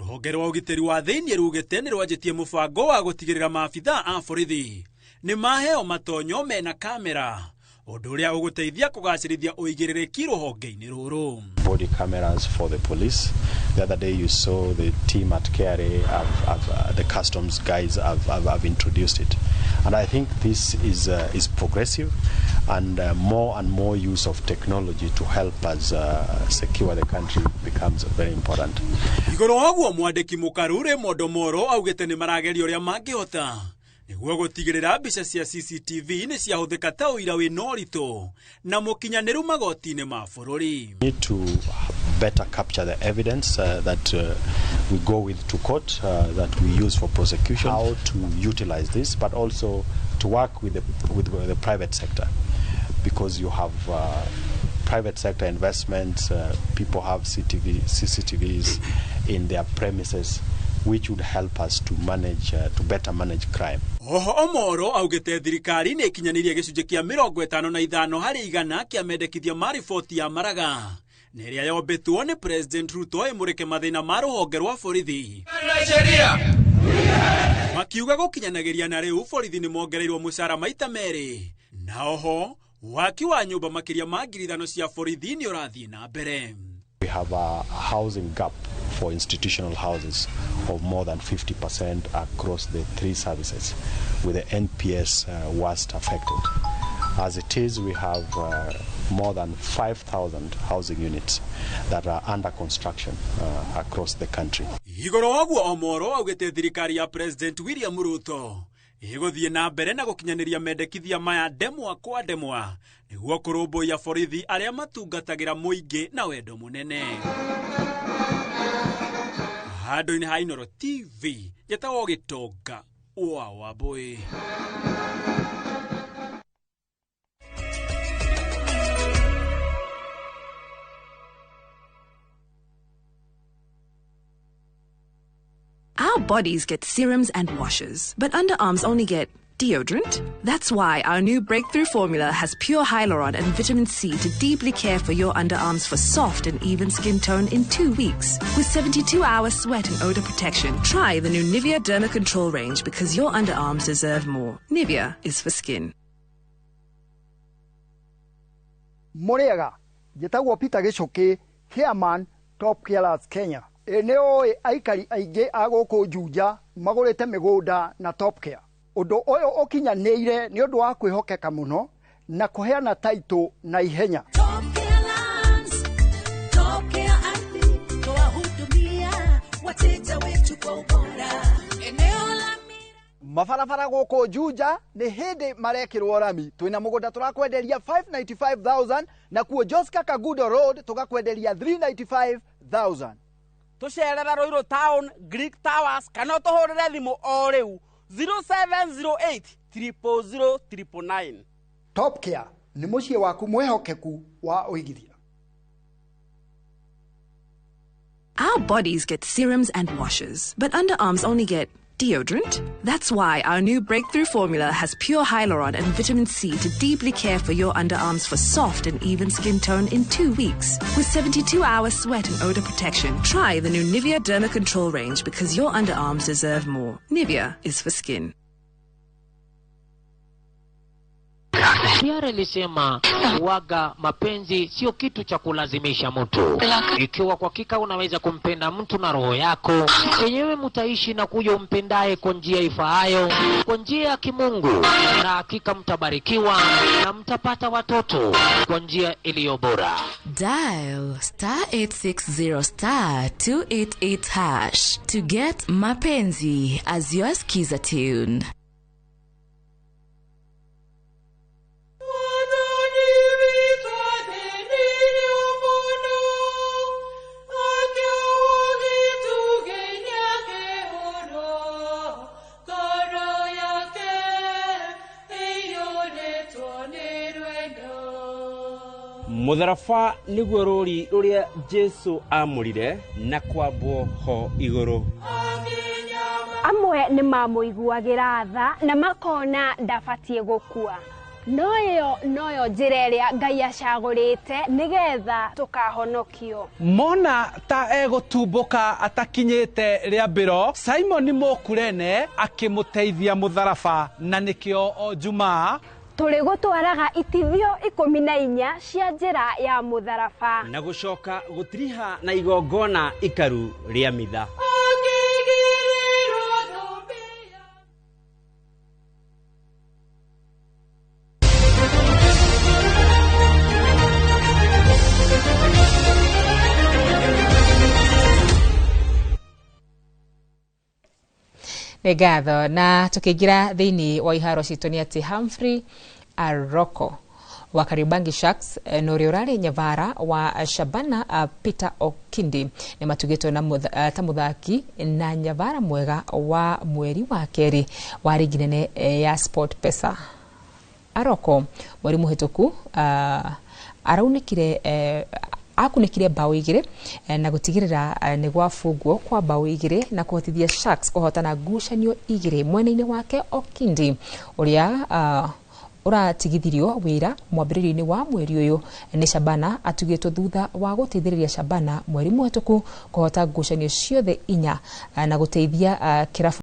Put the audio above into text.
Rũhonge rwa ũgitĩri wa thĩinĩ rugĩte nĩ rwanjĩtie mũbango wa gũtigĩrĩra maabithaa a borithi nĩ maheo matonyo mena kamera, ũndũ ũrĩa ũgũteithia kũgacĩrithia ũigĩrĩrĩki rũhonge-inĩ rũrũ. Body cameras for the police. The other day you saw the team at KRA, the customs guys have introduced it. And I think this is progressive, and more and more use of technology to help us secure the country becomes very important. Igũrũ wa ũguo mwandĩki mũkaru Raymond Omolo augĩte nĩ marageria ũrĩa mangĩhota nĩguo gũtigĩrĩra mbica cia CCTV nĩ ciahũthĩka ta ũira wĩna ũritũ na mũkinyanĩru magoti-inĩ ma bũrũri. We need to better capture the evidence that we go with to court, that we use for prosecution, how to utilize this, but also to work with the private sector, because you have private sector investments, people have CCTVs in their premises, which would help us to better manage crime. Oho Omolo augĩte thirikari nĩ ĩkinyanĩirie gĩcunjĩ kĩa 55% kĩa mendekithia ma riboti ya Maraga na ĩrĩa yombĩtwo nĩ President Ruto ĩmũrĩke mathĩna ma rũhonge rwa borithi. Makiuga gũkinyanagĩria na rĩu borithi nĩ mongereirwo mũcara maita merĩ, na oho waki wa nyũmba makĩria ma 5,000 cia borithi nĩ ũrathiĩ na mbere. We have a housing gap for institutional houses of more than 50% across the three services, with the NPS worst affected. As it is, we have more than 5,000 housing units that are under construction across the country. Igũrũ wa ũguo Omolo augĩte thirikari ya President William Ruto ĩgũthiĩ na mbere na gũkinyanĩria mendekithia maya ndemwa kwa ndemwa nĩguo kũrũmbũiya borithi arĩa matungatagĩra mũingĩ na wendo mũnene. Handũ-inĩ ha Inooro TV, njĩtagwo Gĩtonga wa Wambũi. Our bodies get serums and washes, but underarms only get deodorant. That's why our new breakthrough formula has pure hyaluron and vitamin C to deeply care for your underarms for soft and even skin tone in 2 weeks. With 72-hour sweat and odor protection, try the new Nivea Derma Control range because your underarms deserve more. Nivea is for skin. Mũrĩega, njĩtagwo Peter Gĩcũkĩ, chairman Top Carers Kenya. Ĩ nĩ ũĩ aikari aingĩ a gũkũ Juja magũrĩte mĩgũnda na Top Care. Ũndũ ũyũ ũkinyanĩire nĩ ũndũ wa kwĩhokeka mũno na kũheana taitũ na ihenya. Top Care Lands, Top Care Ardhi, twahudumia wateja wetu kwa ubora. Eneo la Mabarabara gũkũ Juja nĩ hĩndĩ marekĩrwo rami. Twĩna mũgũnda tũrakwenderia 595,000, nakuo Joska Kagudo Road tũgakwenderia 395,000. Tũcerere Ruiru Town, Greek Towers, kana ũtũhũrĩre thimũ o rĩu 0708 000 999. Top Care nĩ mũciĩ waku mwĩhokeku wa ũigithia. Our bodies get serums and washes, but underarms only get deodorant. That's why our new breakthrough formula has pure hyaluron and vitamin C to deeply care for your underarms for soft and even skin tone in 2 weeks. With 72-hour sweat and odor protection, try the new Nivea Derma Control range because your underarms deserve more. Nivea is for skin. Tiara ilisema waga mapenzi sio kitu cha kulazimisha mtu. Ikiwa kwa hakika unaweza kumpenda mtu na roho yako yenyewe, mtaishi na kuja umpendaye kwa njia ifaayo, kwa njia ya kimungu, na hakika mtabarikiwa na mtapata watoto kwa njia iliyo bora. Dial star 860 star 288 hash to get Mapenzi as your skiza tune. Mũtharaba nĩguo rũri rũrĩa Jesu amũrire na kwambwo ho igũrũ. Amwe nĩ mamũiguagĩra tha na makona ndabatiĩ gũkua. No ĩyo noyo njĩra ĩrĩa Ngai acagũrĩte nĩgetha tũkahonokio. Mona ta egũtumbũka atakinyĩte rĩambĩro, Simon Mũkurene akĩmũteithia mũtharaba, na nĩkĩo o Jumaa tũrĩ gũtwaraga itithio 14 cia njĩra ya mũtharaba na gũcoka gũtiriha na igongona ikaru rĩa mitha. Nĩ ngatho. Na tũkĩingĩra thĩinĩ wa iharo citũ nĩ atĩ Humphrey Aroko wa Kariobangi Sharks na ũrĩa ũrarĩ nyavara wa Shabana Peter Okindi nĩ matugĩtwo na ta mũthaki na nyavara mwega wa mweri wa kerĩ wa rigi nene ya Sport Pesa. Aroko mweri mũhĩtũku araunĩkire akunĩkire bao 2 na gũtigĩrĩra nĩ gwabungwo kwa bao 2 na kũhotithia Sharks kũhotana ngucanio 2 mwena-inĩ wake. Okindi ũrĩa ũratigithirio wĩra mwambĩrĩrio-inĩ wa mweri ũyũ nĩ Shabana atugĩtwo thutha wa gũteithĩrĩria Shabana mweri mũhĩtũku kũhota ngucanio ciothe 4 na gũteithia kĩrabu.